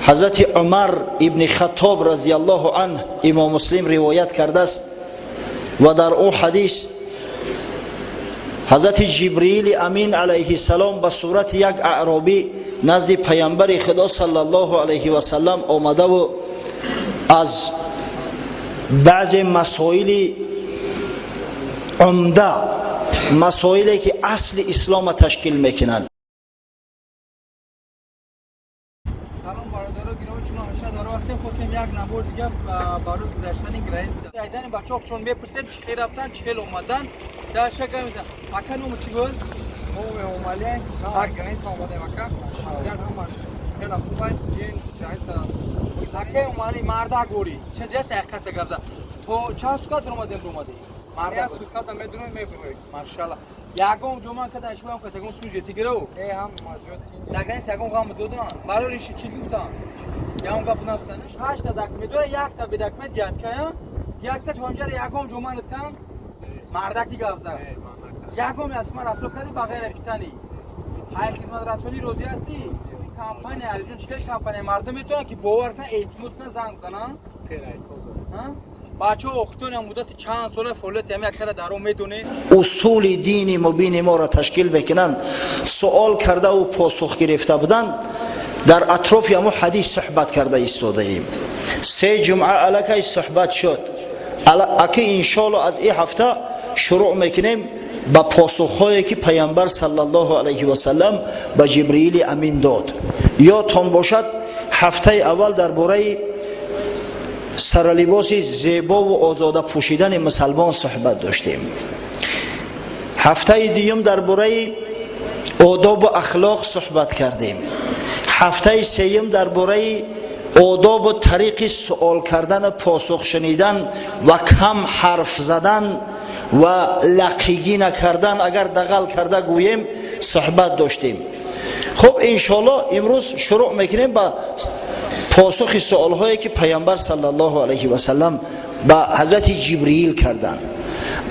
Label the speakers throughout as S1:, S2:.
S1: Ҳазрати Умар ибни Хаттоб разияллоҳу анҳ Имом Муслим ривоят кардааст ва дар ӯ ҳадис Ҳазрати Ҷибриили Амин алайҳиссалом ба сурати як аъробӣ назди Паямбари Худо саллаллоҳу алайҳи васаллам омадаву аз баъзе масоили умда, масоиле ки асли ислома ташкил мекунанд.
S2: Салом, бародаро гиромӣ, чун ҳамеша дар ҳастем, хостем як набор дига барои гузаштани граница айдани бачаҳо чун мепурсем, чӣ хел рафтан, чӣ хел омадан, дар шака мезан. Ака, ному чӣ буд?
S3: Номи Омале, дар граница омадем, ака. Вазъият ҳамаш хеле хуб ай. Ин граница.
S2: Акаи Омали, мардак горӣ, чиз яс, ҳақиқата гап зад. То чанд сутка дуромадем, дуромадем?
S3: Мардак суткада медуроем, мебироем.
S2: Машалла, ягон ҷо ман кадан шуам кас ягон сужети гирав?
S3: Э, ҳам маҷот.
S2: Дар граница ягон ғам додан барои риши чӣ гуфтан? Ягон гап нафтан? Шашта документ дора, якта бе документ дядкая, якта то ҳамҷара ягон ҷо ман кан мардаки гап зад. Ягон аз ман рафтор кардӣ ба ғайра питани ҳай хизматрасонӣ розӣ ҳастӣ? Компания Алиҷон чӣ кар компания, мардум метавонанд ки бовар кунанд, эътимод кунанд, занг зананд. Бачаҳо, охитони муддати чанд сола фаъолияти ҳами аксара даро медонед.
S1: Усули дини мубини моро ташкил мекунанд, суол кардаву посух гирифта буданд. Дар атрофи ҳамун ҳадис суҳбат карда истодаем. Се ҷумъа аллакай суҳбат шуд. Аки иншоалло аз ин ҳафта шурӯъ мекунем ба посухҳое ки Паямбар саллаллоҳу алайҳи васаллам ба Ҷибриили Амин дод. Ёдтон бошад, ҳафтаи аввал дар бораи саралибоси зебову озода пӯшидани мусалмон суҳбат доштем. Ҳафтаи дуюм дар бораи одобу ахлоқ суҳбат кардем. Ҳафтаи сеюм дар бораи одобу тариқи суол кардану посух шунидан ва кам ҳарф задан ва лақигӣ накардан, агар дағал карда гӯем, суҳбат доштем. Хуб, иншоалло имрӯз шурӯъ мекунем ба посухи суолҳое ки Паямбар саллаллоҳу алайҳи васаллам ба ҳазрати Ҷибриил карданд.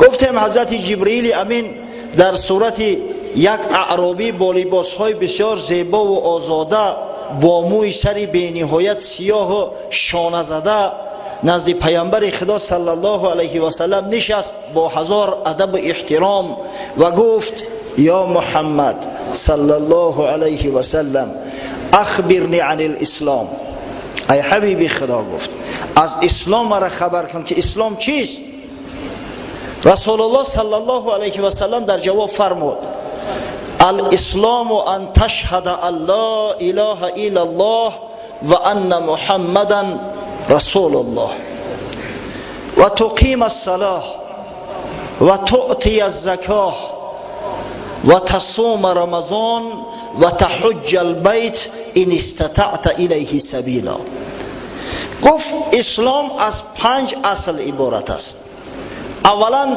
S1: Гуфтем, ҳазрати Ҷибриили Амин дар сурати як аъробӣ бо либосҳои бисёр зебову озода, бо мӯи сари бениҳоят сиёҳу шоназада назди Паямбари Худо саллаллоҳу алайҳи васаллам нишаст бо ҳазор адабу эҳтиром ва гуфт: «Ё Муҳаммад саллаллоҳу алайҳи васаллам, ахбирни ани лислом». Ай ҳабиби Худо, гуфт, аз ислом мара хабар кун, ки ислом чист? Расулуллоҳ саллаллоҳу алайҳи васаллам дар ҷавоб фармуд: «Алислому ан ташҳада ан ла илаҳа иллаллоҳ ва анна Муҳаммадан расулуллоҳ ва туқима ассалоҳ ва туътия аззакоҳ ва тасума рамазон ва таҳуҷҷа албайт ин истатаъта илайҳи сабила». Гуфт, ислом аз панҷ асл иборат аст. Аввалан,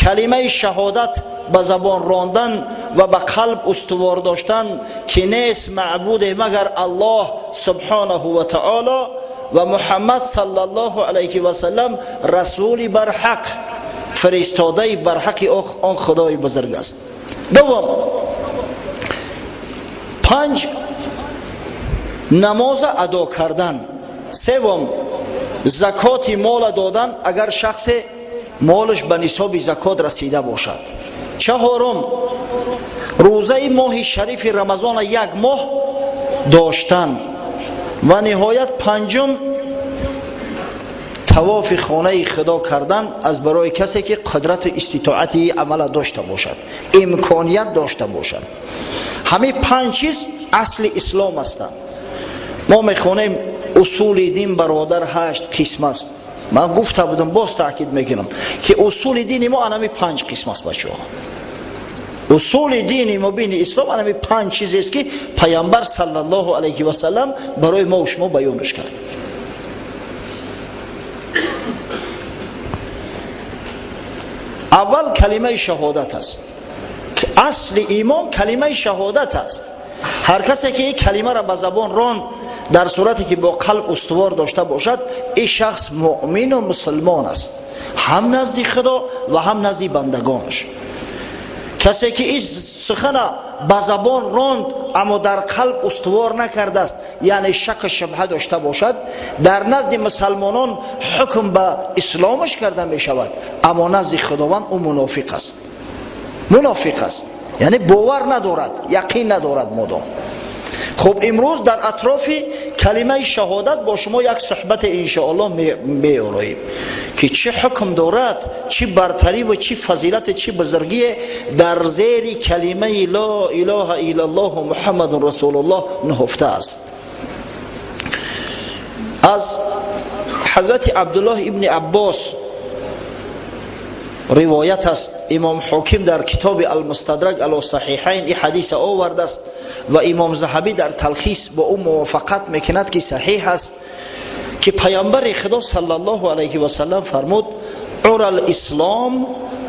S1: калимаи шаҳодат ба забон рондан ва ба қалб устувор доштан, ки нест маъбуде магар Аллоҳ субҳонаҳу ва таоло ва Муҳаммад саллаллоҳу алайҳи васаллам расули барҳақ, фиристодаи барҳақи он Худои бузург аст. Дуввум, панҷ намоза адо кардан. Севум, закоти мола додан, агар шахсе молаш ба нисоби закот расида бошад. Чаҳорум, рӯзаи моҳи шарифи Рамазона як моҳ доштан. Ва ниҳоят панҷум, тавофи хонаи Худо кардан аз барои касе ки қудрату иститоати амала дошта бошад, имконият дошта бошад. Ҳамин панҷ чиз асли ислом ҳастанд. Мо мехонем, усули дин, бародар, ҳашт қисм аст. Ман гуфта будам, боз таъкид мекунам, ки усули дини мо анами панҷ қисм аст, бачаҳо. Усули дини мубини ислом анами панҷ чизест, ки Паямбар саллаллоҳу алайҳи васаллам барои мо шумо баёнаш кард. Аввал калимаи шаҳодат аст. Асли имон калимаи шаҳодат аст. Ҳар касе ки ин калимаро ба забон ронд, дар сурате ки бо қалб устувор дошта бошад, ин шахс муъмину мусулмон аст ҳам назди Худо ва ҳам назди бандагонаш. Касе ки ин сухана ба забон ронд, аммо дар қалб устувор накардааст, яъне шак шубҳа дошта бошад, дар назди мусалмонон ҳукм ба исломаш карда мешавад, аммо назди Худованд ӯ мунофиқ аст. Мунофиқ аст, яъне бовар надорад, яқин надорад модом. Хуб, имрӯз дар атрофи калимаи шаҳодат бо шумо як суҳбат иншоаллоҳ меороем, ки чӣ ҳукм дорад, чӣ бартарӣ ва чӣ фазилат, чӣ бузургие дар зери калимаи ло илоҳа иллаллоҳ Муҳаммадун расулуллоҳ нуҳуфта аст. Аз ҳазрати Абдуллоҳ ибни Аббос ривоят аст. Имом Ҳоким дар китоби Алмустадрак ало Саҳиҳайн ин ҳадиса овардааст ва имом Заҳабӣ дар Талхис бо ӯ мувофиқат мекунад, ки саҳиҳ аст, ки Паёмбари Худо саллаллоҳу алайҳи васаллам фармуд: عرى الإسلام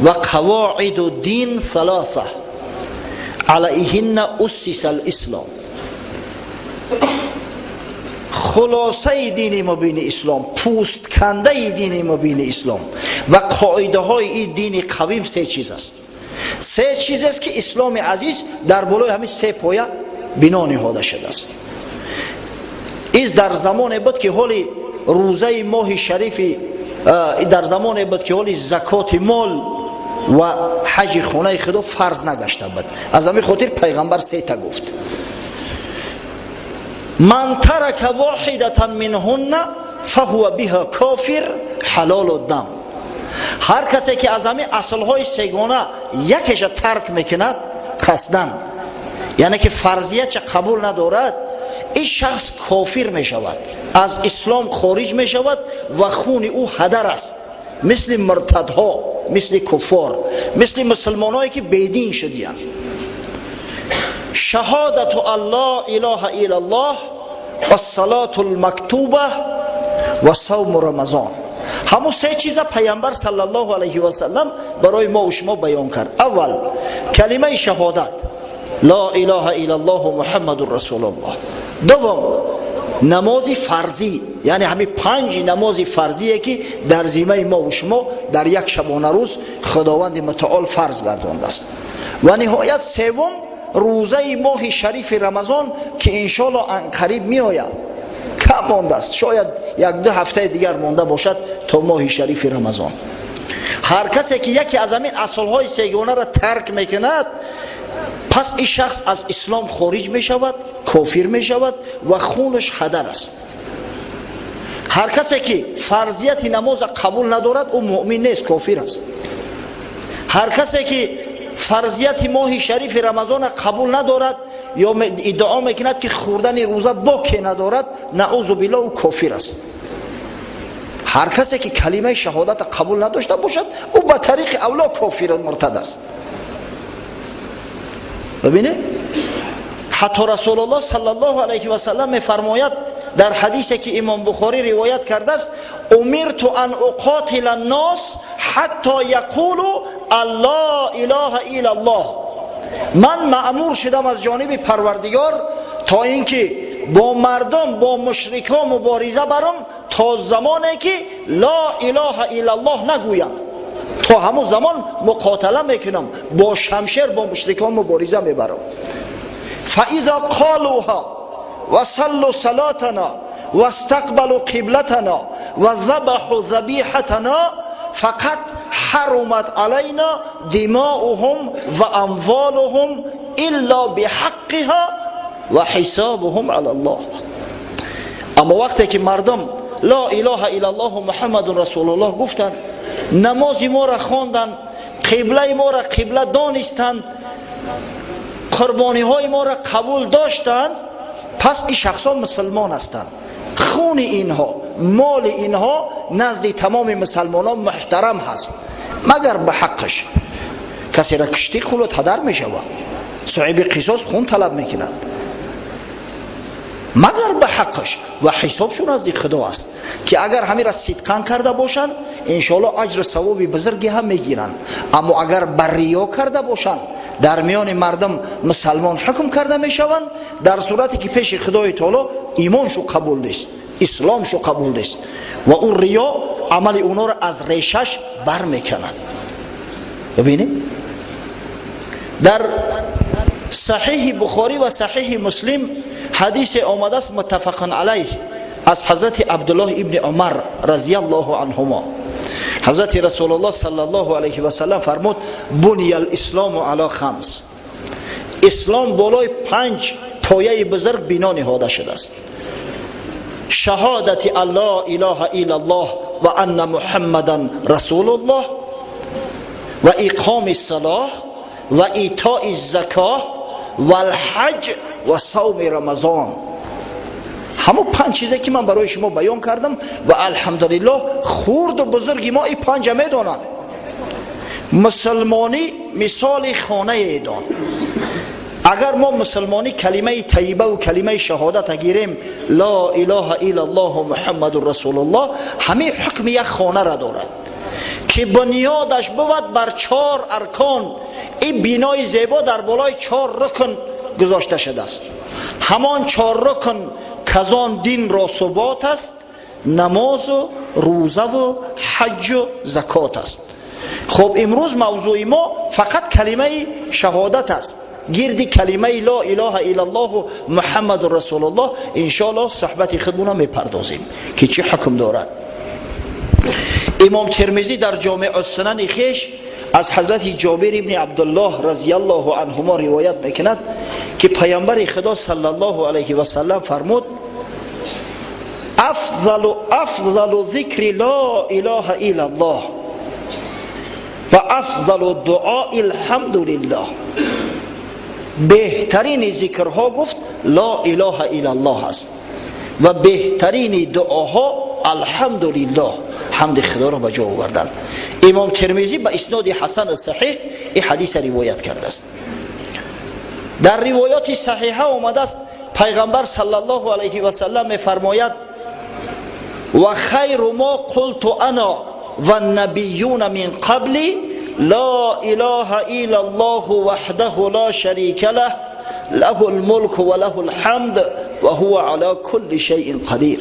S1: وقواعد الدين ثلاثة عليهن أسس الإسلام. Хулосаи дини мубини ислом, пӯсткандаи дини мубини ислом ва қоидаҳои ин дини қавим се чиз аст. Се чиз аст, ки исломи азиз дар болои ҳамин се поя бино ниҳода шудааст. Из дар замоне буд, ки ҳоли рӯзаи моҳи шарифи, дар замоне буд, ки ҳоли закоти мол ва ҳаҷи хонаи Худо фарз нагашта буд. Аз ҳамин хотир Пайғамбар сета гуфт: من ترك واحدة منهن فهو بها كافر حلال الدم. Ҳар касе ки аз ҳамин аслҳои сегона якеша тарк мекунад қасдан, яъне ки фарзиятша қабул надорад, ин шахс кофир мешавад, аз ислом хориҷ мешавад ва хуни ӯ ҳадар аст, мисли муртадҳо, мисли куффор, мисли мусулмоное ки бедин шудиянд. شهادة أن لا إله إلا الله والصلاة المكتوبة وصوم رمضان. Ҳамун се чиза Пайғамбар саллаллоҳу алайҳи васаллам барои мо шумо баён кард. Аввал калимаи шаҳодат: ла илаҳа иллаллоҳу Муҳаммадун расулуллоҳ. Дуввум намози фарзӣ, яъне ҳамин панҷ намози фарзие, ки дар зимаи мо шумо дар як шабонарӯз Худованди Мутаол фарз гардондааст. Ва ниҳоят севум рӯзаи моҳи шарифи Рамазон, ки иншоалло анқариб меояд. Кам мондааст, шояд 1-ду ҳафтаи дигар монда бошад то моҳи шарифи Рамазон. Ҳар касе ки яке аз ҳамин аслҳои сегонаро тарк мекунад, пас ин шахс аз ислом хориҷ мешавад, кофир мешавад ва хунаш ҳадар аст. Ҳар касе ки фарзияти намоза қабул надорад, ӯ муъмин нест, кофир аст. Ҳар касе ки фарзияти моҳи шарифи Рамазона қабул надорад ё иддао мекунад, ки хӯрдани рӯза боке надорад, наузу билло, ӯ кофир аст. Ҳар касе ки калимаи шаҳодата қабул надошта бошад, ӯ ба тариқи авло кофиру муртад аст. Бибинед, ҳатто Расулуллоҳ саллаллоҳу алайҳи васаллам мефармояд дар ҳадисе, ки имом Бухорӣ ривоят кардааст: أمرت أن أقاتل الناس حتى يقولوا أن لا إله إلا الله. Ман маъмур шудам аз ҷониби Парвардигор, то ин ки бо мардум, бо мушрикҳо мубориза барам, то замоне ки ла илоҳа иллаллоҳ нагӯянд. То ҳамун замон муқотала мекунам, бо шамшер бо мушрикҳо мубориза мебарам. فإذا قالوها وصلوا صلاتنا واستقبلوا قبلتنا وذبحوا ذبيحتنا فقد حرمت علينا دماؤهم وأموالهم إلا بحقها وحسابهم على الله. Аммо вақте ки мардум ла илоҳа иллаллоҳу Муҳаммадун расулуллоҳ гуфтанд, намози моро хонданд, қиблаи моро қибла донистанд, қурбониҳои моро қабул доштанд, пас ин шахсон мусулмон ҳастанд. Хуни инҳо, моли инҳо назди тамоми мусалмонон муҳтарам ҳаст, магар ба ҳаққаш. Касеро киштӣ, хунат ҳадар мешавад, соҳиби қисос хун талаб мекунад, магар ба ҳаққаш, ва ҳисобшон назди Худо аст, ки агар ҳамира сидқан карда бошанд, иншоалло аҷру савоби бузурге ҳам мегиранд. Аммо агар ба риё карда бошанд, дар миёни мардум мусалмон ҳукм карда мешаванд, дар сурате ки пеши Худои Таоло имоншу қабул нест, исломшу қабул нест, ва ӯ риё амали онҳоро аз решаш бармеканад. Бибинед, дар Саҳиҳи Бухорӣ ва Саҳиҳи Муслим ҳадисе омадааст, муттафақун алайҳ, аз ҳазрати Абдуллоҳ ибни Умар разияллоҳу анҳумо. Ҳазрати Расулуллоҳ саллаллоҳу алайҳи васаллам фармуд: буния лислому ала хамс. Ислом болои панҷ пояи бузург бино ниҳода шудааст: шаҳодати ан ло илоҳа иллаллоҳ ва анна муҳаммадан расулуллоҳ ва иқоми салоҳ ва итои закоҳ валҳаҷ ва савми рамазон. Ҳамон панҷ чизе ки ман барои шумо баён кардам, ва алҳамдулиллоҳ, хурду бузурги мо ин панҷа медонанд. Мусулмонӣ мисоли хонае дон. Агар мо мусулмонӣ калимаи тайиба ва калимаи шаҳодата гирем, ло илоҳа иллаллоҳу муҳаммадун расулуллоҳ, ҳамин ҳукми як хонара дорад, ки бунёдаш бувад бар чор аркон. Ин бинои зебо дар болои чор рукн гузошта шудааст. Ҳамон чор рукн казон динро субот аст: намозу рӯзаву ҳаҷҷу закот аст. Хуб, имрӯз мавзӯи мо фақат калимаи шаҳодат аст. Гирди калимаи ло илоҳа иллаллоҳу муҳаммадун расулуллоҳ иншоаллоҳ суҳбати худмона мепардозем, ки чӣ ҳукм дорад. Имом Термизӣ дар Ҷомеъ Сунани хеш аз ҳазрати Ҷобир ибни Абдуллоҳ разияллоҳу анҳумо ривоят мекунад, ки паямбари Худо саллаллоҳу алайҳи васаллам фармуд: афзалу зикри ло илоҳа иллаллоҳ ва афзалу дуои алҳамдулиллоҳ. Беҳтарини зикрҳо, гуфт, ло илоҳа иллаллоҳ аст ва беҳтарини дуоҳо алҳамдулиллоҳ, ҳамди Худоро ба ҷо овардан. Имом Термизӣ ба исноди ҳасан саҳиҳ ин ҳадиса ривоят кардааст. Дар ривоёти саҳиҳа омадааст, пайғамбар саллаллоҳу алайҳи васаллам мефармояд: ва хайру мо қулту ана ваннабиюна мин қабли ло илоҳа иллаллоҳу ваҳдаҳу ло шарика лаҳ, лаҳу лмулку ва лаҳу лҳамд ва ҳува ала кулли шайъин қадир.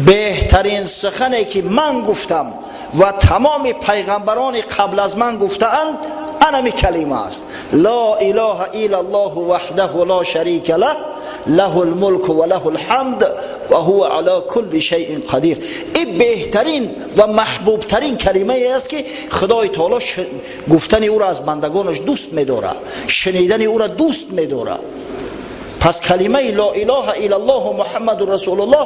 S1: Беҳтарин сухане ки ман гуфтам ва тамоми пайғамбарони қабл аз ман гуфтаанд, анами калима аст: ло илоҳа иллаллоҳу ваҳдаҳу ло шарика лаҳ, лаҳу лмулку ва лаҳу лҳамд ва ҳува ала кулли шайъин қадир. Ин беҳтарин ва маҳбубтарин калимае аст, ки Худои Таоло гуфтани ӯро аз бандагонаш дӯст медорад, шунидани ӯро дӯст медорад. Пас калимаи ло илоҳа иллаллоҳу муҳаммадун расулуллоҳ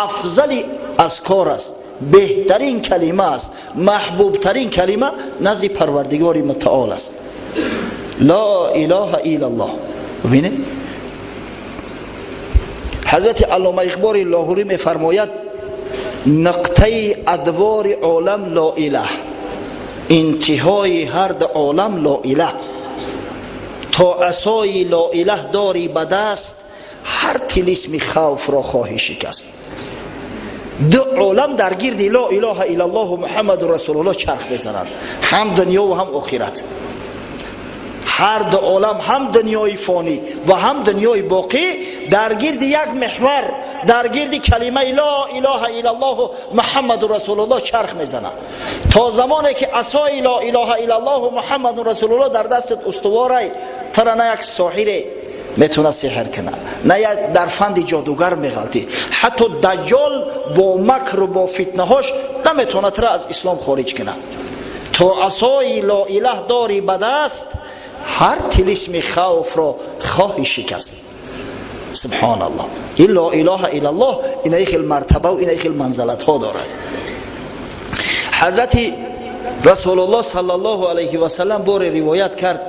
S1: афзали азкор аст, беҳтарин калима аст, маҳбубтарин калима назди Парвардигори Мутаол аст, ло илоҳа иллаллоҳ. Бубинед, ҳазрати Аллома Иқбори Лоҳурӣ мефармояд: нуқтаи адвори олам ло илаҳ, интиҳои ҳар ду олам ло илаҳ. То асои ло илаҳ дорӣ ба даст, ҳар тилисми хавфро хоҳӣ шикаст. Ду олам дар гирди ло илоҳа иллаллоҳу муҳаммадун расулуллоҳ чарх мезананд, ҳам дунё ва ҳам охират. Ҳар ду олам, ҳам дунёи фонӣ ва ҳам дунёи боқӣ, дар гирди як меҳвар, дар гирди калимаи ло илоҳа иллаллоҳу муҳаммадун расулуллоҳ чарх мезанад. То замоне ки асои ло илоҳа иллаллоҳу муҳаммадун расулуллоҳ дар дастат устуворай, тара на як соҳире метавонад сеҳр кунад, на як дар фанди ҷодугар меғалтӣ, ҳатто Даҷҷол бо макру бо фитнаҳош наметавонад тара аз ислом хориҷ кунад. То асои ло илаҳ дорӣ ба даст, ҳар тилисми хавфро хоҳӣ шикаст. Субҳоналлоҳ, ин ло илоҳа иллаллоҳ инаи хел мартабаву инаи хел манзалатҳо дорад. Ҳазрати Расулуллоҳ саллаллоҳу алайҳи васаллам боре ривоят кард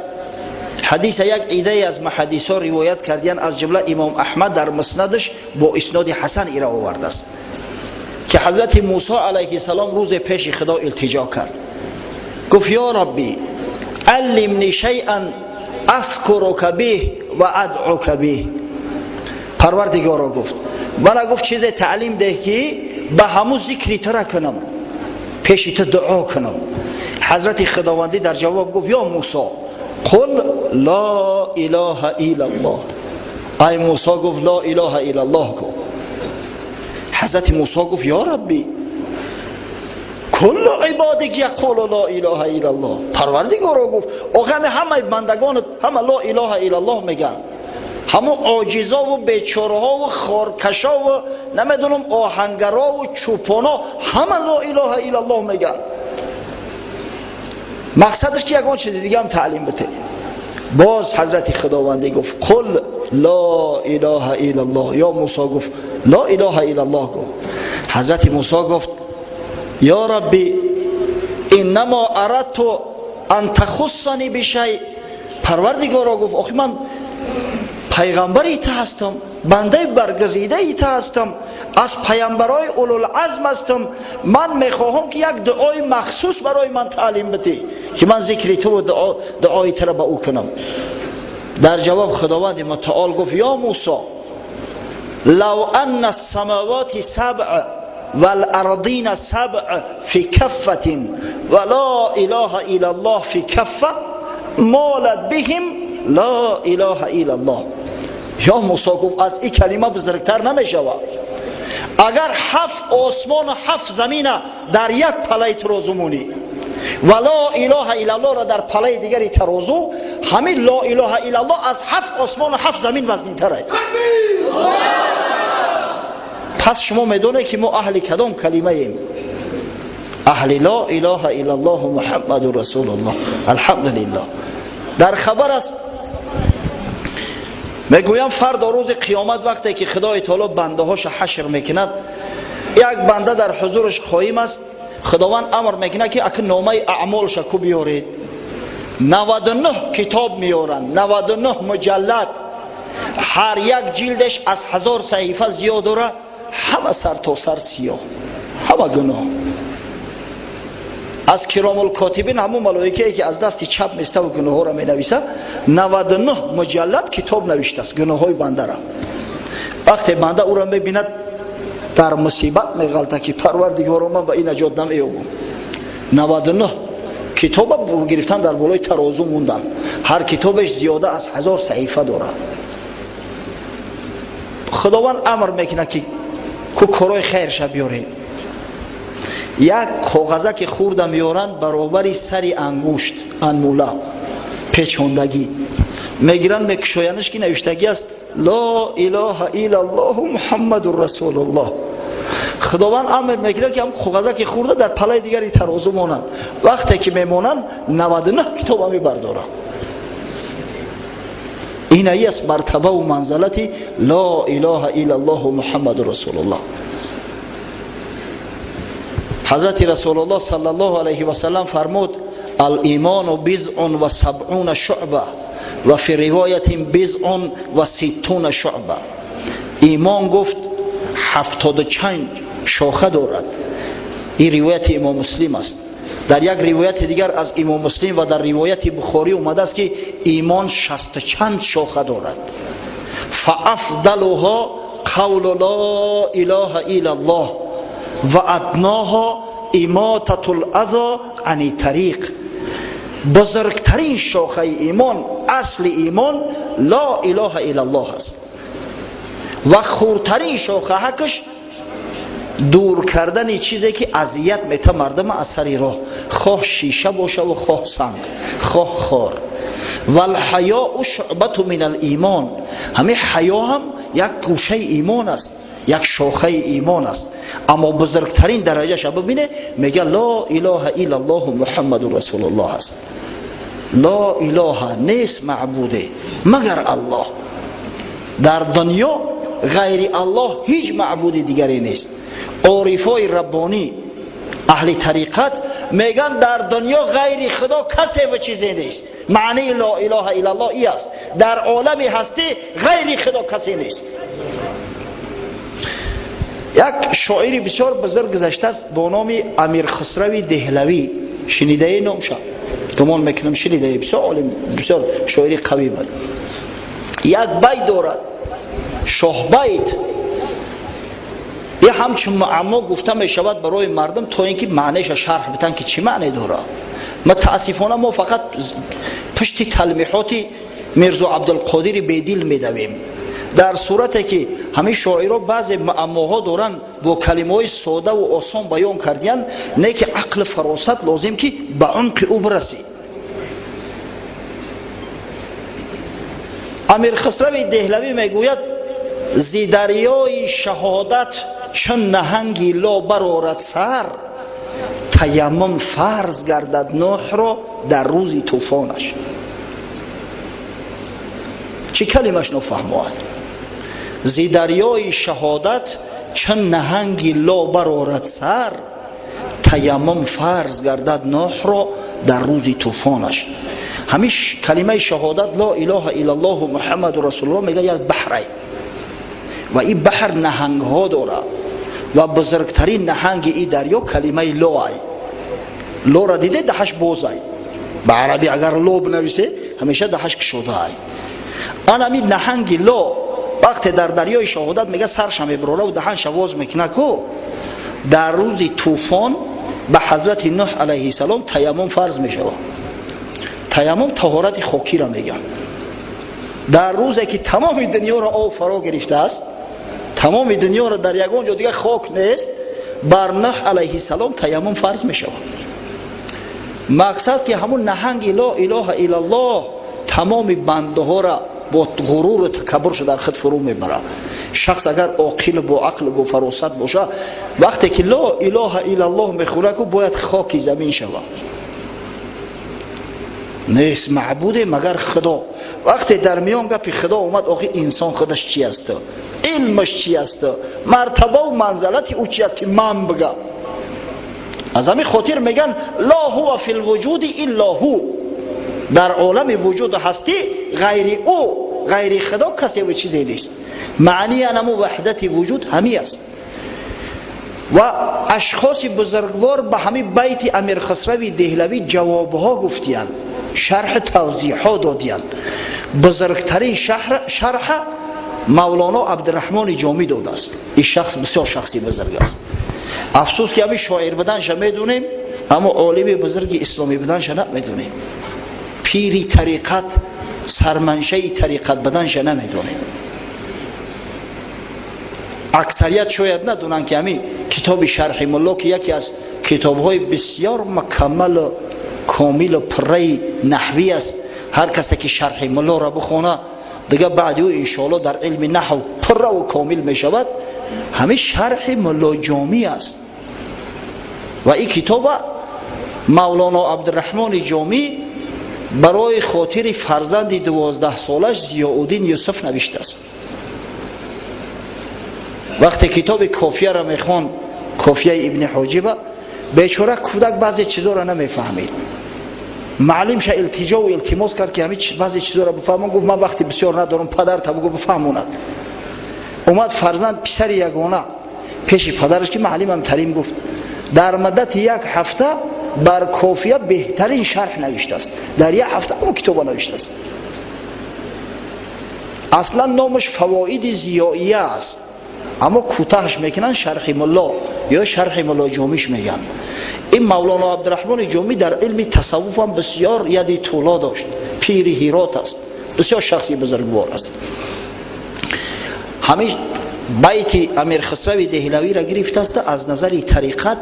S1: ҳадиса, як идае аз муҳаддисҳо ривоят кардиян, аз ҷумла имом Аҳмад дар муснадаш бо исноди ҳасан ира овардааст, ки ҳазрати Мусо алайҳиссалом рӯзе пеши Худо илтиҷо кард, гуфт: ё Рабби, аллимни шайъан азкурука биҳ ва адъука биҳ. Парвардигоро, гуфт, мана, гуфт, чизе таълим деҳ, ки ба ҳамун зикри тура кунам, пеши ту дуо кунам. Ҳазрати Худовандӣ дар ҷавоб гуфт: ё Мусо, қул ло илоҳа иллаллоҳ. Ай Мусо, гуфт, ло илоҳа иллаллоҳ гуфт. Ҳазрати Мусо гуфт: ё Рабби. Куллу ибодик яқулу ла илаҳа иллаллоҳ. Парвардигоро, гуфт, охи ҳамаи бандагонат ҳама ло илаҳа иллаллоҳ мегӯянд. Ҳамон оҷизову бечораҳову хоркашову, намедонам, оҳангарову чӯпоно ҳама ло илаҳа иллаллоҳ мегӯянд. Мақсадаш ки ягон чизи дигаам таълим бите. Боз ҳазрати худовандӣ гуфт: қул ло илаҳа иллаллоҳ. Ё Мусо, гуфт, ло илаҳа иллаллоҳ гуфт. Ҳазрати Мусо гуфт: ё Рабби, иннамо арадту ан тахуссани бишай. Парвардигоро, гуфт, охи ман пайғамбари ту ҳастам, бандаи баргазидаи ту ҳастам, аз пайғамбарои улулазм ҳастам. Ман мехоҳам, ки як дуои махсус барои ман таълим бидӣ, ки ман зикри туву дуои туро ба ӯ кунам. Дар ҷавоб Худованди мутаол гуфт: ё Мусо, лав анна самавати сабъ والأرضين سبع في كفة ولا إله إلا الله في كفة مالت بهم لا إله إلا الله. Ё Мусо, гуфт, аз ин калима бузургтар намешавад. Агар ҳафт осмону ҳафт замина дар як палаи тарозу монӣ ва ло илоҳа иллаллоҳро дар палаи дигари тарозу, ҳамин ло илоҳа иллаллоҳ аз ҳафт осмону ҳафт замин вазнинтар аст. Пас шумо медонед, ки мо аҳли кадом калимаем? Аҳли ло илоҳа иллаллоҳу Муҳаммаду расулуллоҳ. Алҳамдулиллоҳ. Дар хабар аст, мегӯям, фардо рӯзи қиёмат, вақте ки Худои таоло бандаҳоша ҳашр мекунад, як банда дар ҳузураш қоим аст. Худованд амр мекунад, ки ака номаи аъмолша ку биёред. 99 китоб меёранд, 99 муҷаллад, ҳар як ҷилдеш аз 1000 саҳифа зиёд дора, ҳама сар то сар сиёҳ, ҳама гуноҳ. Аз киромулкотибин, ҳамун малоикае, ки аз дасти чап места ва гуноҳҳоро менависа, 99 муҷаллад китоб навиштааст гуноҳҳои бандара. Вақте банда ӯро мебинад, дар мусибат меғалта, ки парвардигоро, ман ба ин наҷот намеёбам. 99 китоба гирифтан, дар болои тарозу мондан, ҳар китобеш зиёда аз 1000 саҳифа дорад. Худованд амр мекунад, ки ку корои хайрша биёред. Як коғазаки хурда меёранд, баробари сари ангушт анмула печондагӣ мегиранд, мекушоянаш, ки навиштагӣ аст: ло илоҳа иллаллоҳу Муҳаммадун расулуллоҳ. Худованд амр мекунад, ки ҳам коғазаки хурда дар палаи дигари тарозу монанд. Вақте ки мемонанд, 99 китоба мебардоранд. Инаи аст мартабаву манзалати ло илоҳа иллаллоҳу Муҳаммадун расулуллоҳ. Ҳазрати Расулуллоҳ саллаллоҳу алайҳи васаллам фармуд: алимону бизъун ва сабъуна шуъба ва фи ривоятин бизъун ва ситтуна шуъба. Имон, гуфт, ҳафтоду чанд шоха дорад. Ин ривояти Имом Муслим аст. Дар як ривояти дигар аз Имом Муслим ва дар ривояти Бухорӣ омадааст, ки имон шасту чанд шоха дорад. Фаафдалуҳо қавлу ло илоҳа иллаллоҳ ва адноҳо имотатул азо ани тариқ. Бузургтарин шохаи имон, асли имон ло илоҳа иллаллоҳ аст ва хурдтарин шохаҳакаш дур кардани чизе, ки азият мета мардама аз сари роҳ, хоҳ шиша бошаву хоҳ санг, хоҳ хор. Валҳаёу шуъбату мин алимон. Ҳамин ҳаё ҳам як гӯшаи имон аст, як шохаи имон аст. Аммо бузургтарин дараҷаша бибине, мега ло илоҳа иллаллоҳу Муҳаммаду расулуллоҳ аст. Ло илоҳа, нест маъбуде магар Аллоҳ. Дар дунё ғайри Аллоҳ ҳеҷ маъбуди дигаре нест. Орифои раббонӣ, аҳли тариқат мегӯянд, дар дунё ғайри Худо касе ва чизе нест. Маънии ло илоҳа иллаллоҳ и аст: дар олами ҳастӣ ғайри Худо касе нест. Як шоири бисёр бузург гузаштааст бо номи Амир Хусрави Деҳлавӣ. Шунидае номша? Гумон мекунам, шунидае. Бисёр олим, бисёр шоири қавӣ буд. Як байт дорад, шоҳбайт. И ҳамчун муаммо гуфта мешавад барои мардум, то ин ки маънеша шарҳ битан, ки чӣ маъне дорад. Мутаассифона, мо фақат пушти талмиҳоти Мирзо Абдулқодири Бедил медавем. Дар сурате ки ҳамин шоиро баъзе муаммоҳо доранд, бо калимаҳои содаву осон баён кардиянд, не ки ақли фаросат лозим ки ба умқи ӯ бирасӣ. Амир Хисрави Деҳлавӣ мегӯяд: зи дарёи шаҳодат чун наҳанги ло барорад сар, таяммум фарз гардад Нӯҳро дар рӯзи тӯфонаш. Чӣ калимаш нофаҳмоад? Зи дарёи шаҳодат чун наҳанги ло барорад сар, таяммум фарз гардад Нӯҳро дар рӯзи тӯфонаш. Ҳамин калимаи шаҳодат ло илоҳа иллаллоҳу муҳаммаду расулуллоҳ мегӯяд як баҳрай, ва ин баҳр наҳангҳо дорад ва бузургтарин наҳанги ин дарё калимаи лоай. Лора диде даҳаш бозай, ба арабӣ агар ло бинависе ҳамеша даҳаш кушодаай. Ана ҳамин наҳанги ло вақте дар дарёи шаҳодат мега сарша мебирора ва даҳанша воз мекуна ку, дар рӯзи тӯфон ба ҳазрати Нӯҳ алайҳиссалом таяммум фарз мешавад. Таяммум таҳорати хокиро мегӯянд. Дар рӯзе ки тамоми дунёро об фаро гирифтааст, тамоми дунёро дар ягон ҷо дига хок нест, бар Нӯҳ алайҳиссалом таяммум фарз мешавад. Мақсад ки ҳамун наҳанги ло илоҳа иллаллоҳ тамоми бандаҳоро бо ғуруру такаббуршо дар худ фурӯ мебарад. Шахс агар оқилу бо ақлу бо фаросат боша, вақте ки ло илоҳа иллаллоҳ мехӯрад ку, бояд хоки замин шавад. Нест маъбуде магар Худо. Вақте дар миён гапи Худо омад, охи инсон худаш чи аст, илмаш чи аст, мартабаву манзалати ӯ чи аст ки ман бига? Аз ҳамин хотир мегӯянд ло ҳува фи лвуҷуди илло ҳу. Дар олами вуҷуду ҳастӣ ғайри ӯ, ғайри Худо касеву чизе нест. Маънии анаму ваҳдати вуҷуд ҳамин аст. Ва ашхоси бузургвор ба ҳамин байти Амир Хисрави Деҳлавӣ ҷавобҳо гуфтиянд, шарҳу тавзеҳҳо додиянд. Бузургтарин шарҳа Мавлоно Абдураҳмони Ҷомӣ додааст. Ин шахс бисёр шахси бузург аст. Афсӯс ки ҳамин шоир буданша медонем, аммо олими бузурги исломӣ буданша намедонем, пири тариқат, сарманшаи тариқат буданша намедонем. Аксарият шояд надонанд ки ҳамин китоби Шарҳи Мулло, ки яке аз китобҳои бисёр мукаммалу комилу пурраи наҳвӣ аст, ҳар касе ки Шарҳи Муллоро бихона, дига баъди ӯ иншоалло дар илми наҳв пурраву комил мешавад, ҳамин Шарҳи Мулло Ҷомӣ аст. Ва ин китоба Мавлоно Абдураҳмони Ҷомӣ барои хотири фарзанди 12-солаш Зиёуддин Юсуф навиштааст. Вақте китоби Кофияро мехонд, Кофияи Ибни Ҳоҷиба, бечора кӯдак баъзе чизоро намефаҳмид. Маълимша илтиҷову илтимос кард ки ҳамин баъзе чизоро бифаҳмон. Гуфт: ман вақти бисёр надорам, падарта бугӯ бифаҳмонад. Омад фарзанд, писари ягона, пеши падараш, ки маълимам тарим гуфт. Дар муддати як ҳафта бар Кофия беҳтарин шарҳ навиштааст. Дар як ҳафта он китоба навиштааст. Аслан номаш Фавоиди Зиёия аст, аммо кӯтаҳаш мекунанд, Шарҳи Мулло ё Шарҳи Мулло Ҷомиш мегӯянд. Ин Мавлоно Абдураҳмони Ҷомӣ дар илми тасаввуфам бисёр яди тӯло дошт, пири Ҳирот аст, бисёр шахси бузургвор аст. Ҳамин байти Амир Хисрави Деҳлавиро гирифтааст, аз назари тариқат,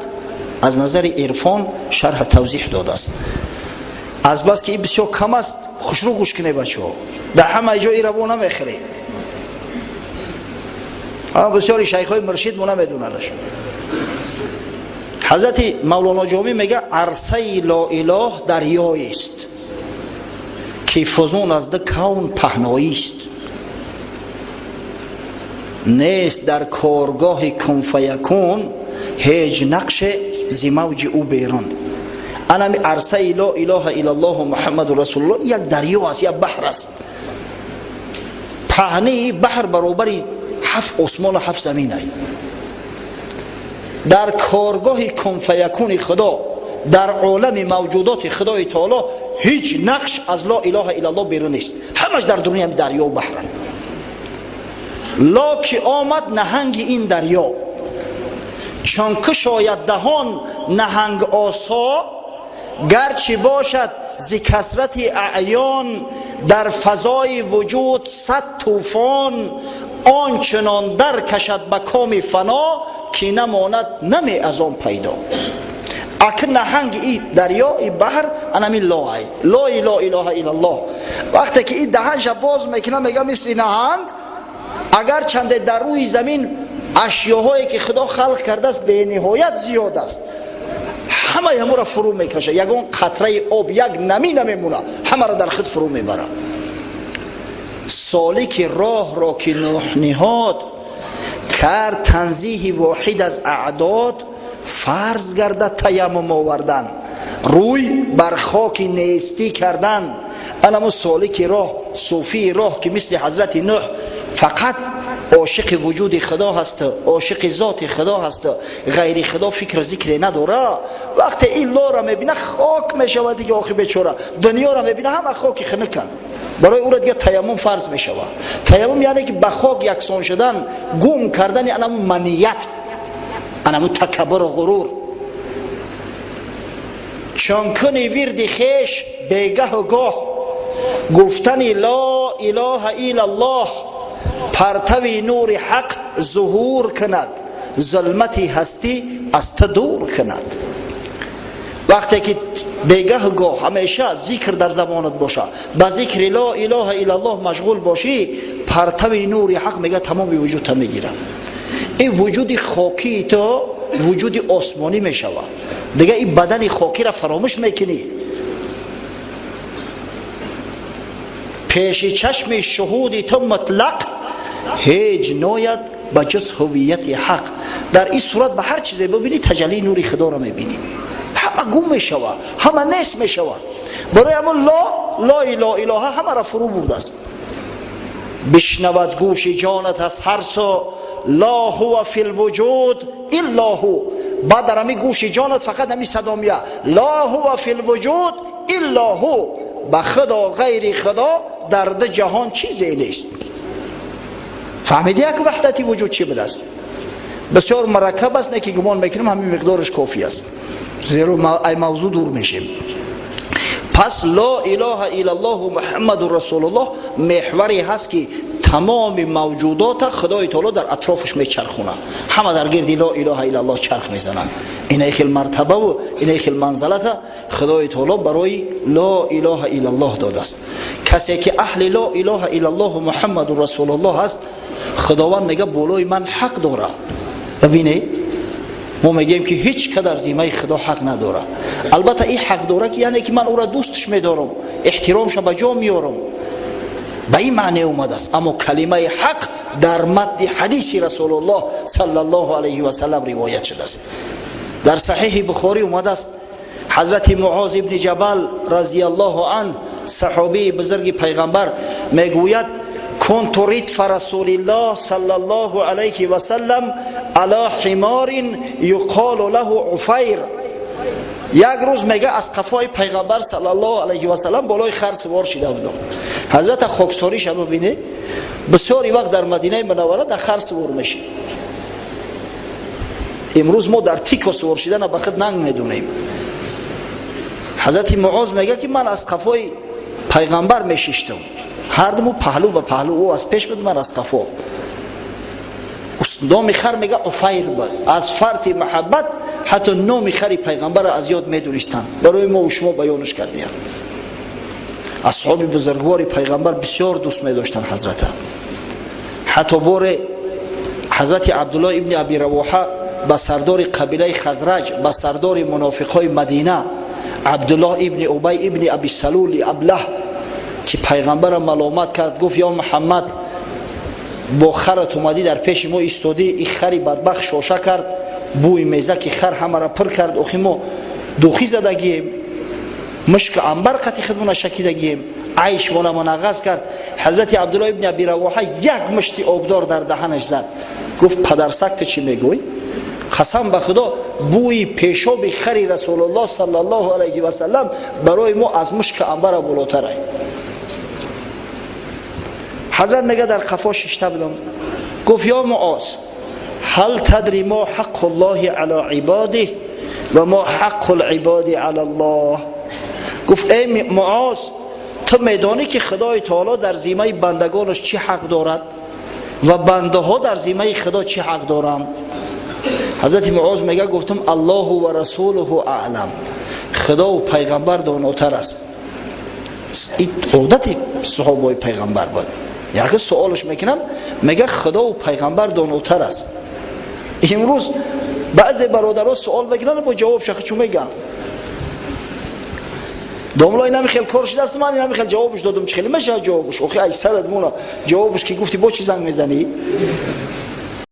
S1: аз назари ирфон шарҳ тавзеҳ додааст. Азбаски ин бисёр кам аст, хушрӯ гӯш кунед, бачаҳо, дар ҳамаи ҷо ира во намехӯред. Бисёри шайхҳои муршид мо намедонанаш. Ҳазрати Мавлоно Ҷомӣ мега: арсаи лоилоҳ дарёест, ки фузун аз ду кавн паҳноист, нест дар коргоҳи кунфаякун ҳеҷ нақше зи мавҷи ӯ берун. Анами арсаи ло илоҳа иллаллоҳу муҳаммаду расулуллоҳ як дарё аст, як баҳр аст. Паҳнии баҳр баробари ҳафт осмону ҳафт замин ай. Дар коргоҳи кунфаякуни Худо, дар олами мавҷудоти Худои Таоло ҳеҷ нақш аз ло илоҳа иллаллоҳ берун нест, ҳамаш дар дуруни ҳами дарёу баҳранд. Ло ки омад наҳанги ин дарё, чун кушояд даҳон наҳанг осо, гарчи бошад зи касрати аъён дар фазои вуҷуд 100 тӯфон ончунон дар кашад ба коми фано ки намонад наме аз он пайдо. Ак наҳанг и дарё и баҳр анами лоай лои ло илоҳа иллаллоҳ. Вақте ки и даҳанша боз мекунад, мега мисли наҳанг, агар чанде дар рӯи замин ашёҳое ки Худо халқ кардааст бениҳоят зиёд аст, ҳамаи ҳамуро фурӯ мекашад, ягон қатраи об як намӣ намемонад, ҳамаро дар худ фурӯ мебарад. Солики роҳро ки Нӯҳ ниҳод, кард танзиҳи воҳид аз аъдод, фарз гардад таяммум овардан, рӯй бар хоки нестӣ кардан. Анамо солики роҳ, суфии роҳ ки мисли ҳазрати Нӯҳ фақат ошиқи вуҷуди Худо ҳаст, ошиқи зоти Худо ҳаст, ғайри Худо фикр зикре надора. Вақте ин лора мебина хок мешавад дига, охи бечора дунёро мебина ҳама хоки хунуканд. Барои ӯро дига таяммум фарз мешавад. Таяммум яъне ки ба хок яксон шудан, гум кардани анаму маният, анаму такаббуру ғурур. Чун куни вирди хеш бегаҳу гоҳ, гуфтани ло илоҳа иллаллоҳ, партави нури ҳақ зуҳур кунад, зулмати ҳастӣ аз ту дур кунад. Вақте ки бегаҳу гоҳ ҳамеша зикр дар забонат боша, ба зикри ло илоҳа иллаллоҳ машғул бошӣ, партави нури ҳақ мега тамоми вуҷудта мегирад. Ин вуҷуди хокии ту вуҷуди осмонӣ мешавад. Дига ин бадани хокиро фаромӯш мекунӣ. Пеши чашми шуҳуди ту мутлақ ҳеҷ нояд ба ҷуз ҳувияти ҳақ. Дар ин сурат ба ҳар чизе бибинӣ таҷаллии нури Худоро мебинӣ. Ҳама гум мешавад, ҳама нест мешавад. Барои ҳамон ло лои ло илоҳа ҳамаро фурӯ бурдааст. Бишнавад гӯши ҷонат аз ҳар су ла ҳува фи лвуҷуд илла ҳу. Баъд дар ҳамин гӯши ҷонат фақат ҳамин садо меяд: ла ҳува фи лвуҷуд илла ҳу. Ба Худо ғайри Худо дар ду ҷаҳон чизе нест. Фаҳмидӣ як ваҳдати вуҷуд чӣ будааст? Бисёр мураккаб аст, не ки гумон мекунем ҳамин миқдораш кофӣ аст, зеро ай мавзӯъ дур мешем. Пас ло илоҳа иллаллоҳу муҳаммаду расулуллоҳ меҳваре ҳаст ки тамоми мавҷудота Худои таоло дар атрофаш мечархонад. Ҳама дар гирди ло илоҳа иллаллоҳ чарх мезананд. Инаи хел мартабаву инаи хел манзалата Худои таоло барои ло илоҳа иллаллоҳ додааст. Касе ки аҳли ло илоҳа иллаллоҳу муҳаммаду расулуллоҳ ҳаст, Худованд мега болои ман ҳақ дора. Бибинед, мо мегӯем ки ҳеҷ кадар зимаи Худо ҳақ надорад. Албатта ин ҳақ дора ки яъне ки ман ӯро дӯстш медорам, эҳтиромша ба ҷо меорам, ба ин маъне омадааст. Аммо калимаи ҳақ дар матни ҳадиси Расулуллоҳ саллаллоҳу алайҳи васаллам ривоят шудааст. Дар саҳиҳи Бухорӣ омадааст, ҳазрати Муоз ибни Ҷабал разияллоҳу анҳ, саҳобии бузурги пайғамбар, мегӯяд: كنت ردف رسول الله صلى الله عليه وسلم على حمار يقال له عفير. як рӯз мега аз қафои пайғамбар саллаллоҳу алайҳи васаллам болои хар сувор шида будам. Ҳазрата хоксориша бибинед, бисёри вақт дар Мадинаи Мунаввара дар хар сувор мешид. Имрӯз мо дар тико сувор шидана ба худ нанг медонем. Ҳазрати Муоз мега ки ман аз қафои пайғамбар мешиштам, ҳардуму паҳлӯ ба паҳлӯ, ӯ аз пеш буд, ман аз қафо. Номи хар мега Уфайр буд. Аз фарти муҳаббат ҳатто номи хари пайғамбарро аз ёд медонистанд. Барои мо шумо баёнаш кардиям. Асҳоби бузургвори пайғамбар бисёр дӯст медоштанд ҳазрата. Ҳатто боре ҳазрати Абдуллоҳ ибни Аби Равоҳа ба сардори қабилаи Хазраҷ, ба сардори мунофиқҳои Мадина Абдуллоҳ ибни Убай ибни Аби Салули Аблаҳ ки пайғамбарро маломат кард, гуфт: ё Муҳаммад, бо харат омадӣ дар пеши мо истодӣ, ин хари бадбахт шоша кард, бӯи мезаки хар ҳамаро пур кард, охи мо духӣ задагием, мушку амбар қати худмона шакидагием, айш мола мунағғаз кард. Ҳазрати Абдуллоҳ ибни Аби Равоҳа як мушти обдор дар даҳанаш зад, гуфт: падарсаг, ту чӣ мегӯй? Қасам ба Худо, бӯи пешоби хари Расулуллоҳ саллаллоҳу алайҳи васаллам барои мо аз мушку амбара болотар ай. Ҳазрат мега дар қафо шишта будам, гуфт: ё Муоз, ҳал тадри мо ҳаққу ллоҳи ала ибодиҳ ва мо ҳаққу либоди ала ллоҳ? Гуфт: эй Муоз, Ту медонӣ, ки Худои таоло дар зиммаи бандагонаш чӣ ҳақ дорад ва бандаҳо дар зиммаи Худо чӣ ҳақ доранд? Ҳазрати Муоз мега: гуфтам: «Аллоҳу ва расулуҳу аълам», Худову пайғамбар донотар аст. Ин одати саҳобаи пайғамбар буд. Яке суолш мекунам, мега: «Худову пайғамбар донотар аст». Имрӯз баъзе бародаро суол мекунанд, бо ҷавоб шахи чун мегӯянд: «Домло, инами хел кор шудааст, ман инами хел ҷавобш додум, чи хеле мешавад ҷавобш?» Охи, ай сарат мона, ҷавобш ки гуфти, бо чӣ занг мезанӣ?